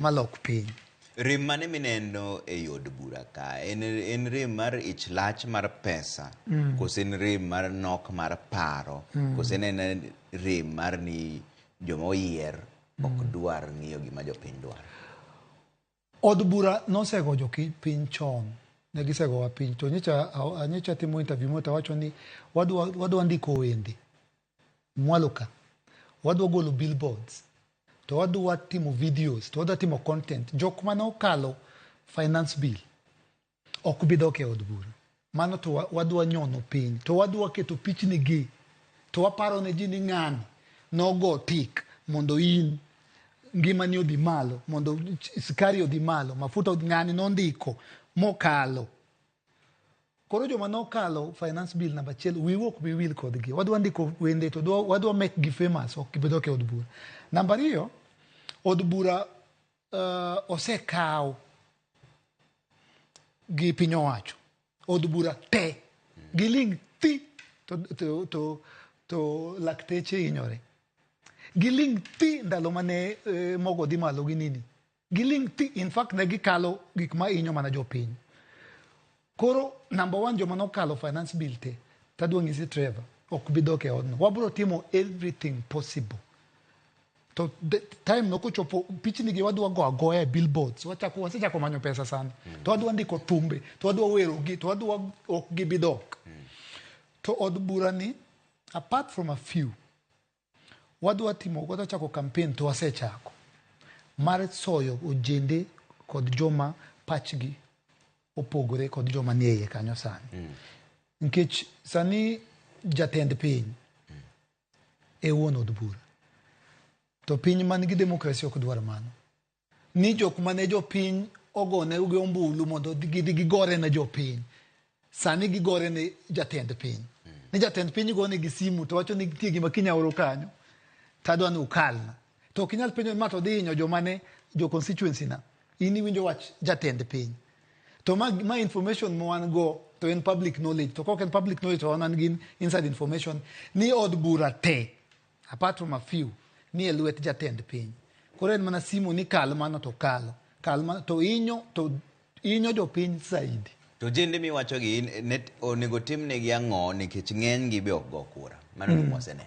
Malok piny. Rem mane mineno ei od bura ka? En rem mar ich lach mar pesa, kose en rem mar nok mar paro, kose en rem mar ni joma oyier ok dwar ng'iyo gima jopiny dwaro? Od bura nosego jopiny chon. Ne gisegowa piny. To nyocha timo interview moro to awacho ni wadwa ndiko wende mwalo ka. Wadwa golo billboards. To wadwa timo videos. To wadwa timo content. Jok mane okalo finance bill ok bi dok e od bura. Mano to wadwa nyono piny. To wadwa keto pichni gi. To waparo ne ji ni ng'ani nogo tik mondo in ngimani odhi malo, mondo sukari odhi malo, mafuta ng'ani nondiko mokalo. Koro joma nokalo finance bill namba 1 wiwa ok bi wil kodgi. Wadwa ndiko wende to wadwa make gi famous, ok gibi dok e od bura. Namba 2, od bura osekaw gi piny owacho. Od bura te giling thi to lakteche hinyore. Giling thi ndalo mane mogo dhi malo gi nini. Giling thi, in fact ne gikalo gik ma hinyo mana jopiny. Koro number 1, joma nokalo finance bill te, tadwa nyisi Trevor, ok bi dok e odno. Wabro timo everything possible. To time no kochopo, pichni gi wadwa go agoya e billboards. Wasechako manyo pesa sani. To wadwa ndiko thumbe, to wadwa wero gi, to wadwa ok gibi dok. To od bura ni, apart from a few, wadwa chako campaign to wasechako mar soyo ojende kod joma pachgi opogore kod joma nie iye kanyo sani. Nikech sani jatend piny e wuon od bura. To piny man gi demokrasi ok dwar mano. Ni jok mane jopiny ogone gi ombulu mondo gidhi gigore ne jopiny. Sani gigore ne jatend piny. Ni jatend piny gone gi simu to wacho ni nitie gima kinya oro kanyo. Tadwa ni ukalna. To ok inyal penjo ni ma to dhi hinyo joma ne jo constituency na. In iwinjo wach jatend piny. To ma information ma wan go to en public knowledge. To kok en public knowledge to wan gi inside information ni od bura te, apart from a few, ni e lwet jatend piny. Koro en mana simu ni kal mano to kalo. Kal mano to hinyo jopiny zaidi. To ojende miwacho gi onego timnegi ang'o nikech ng'eny gi be ok go kura? Mano gima waseneno.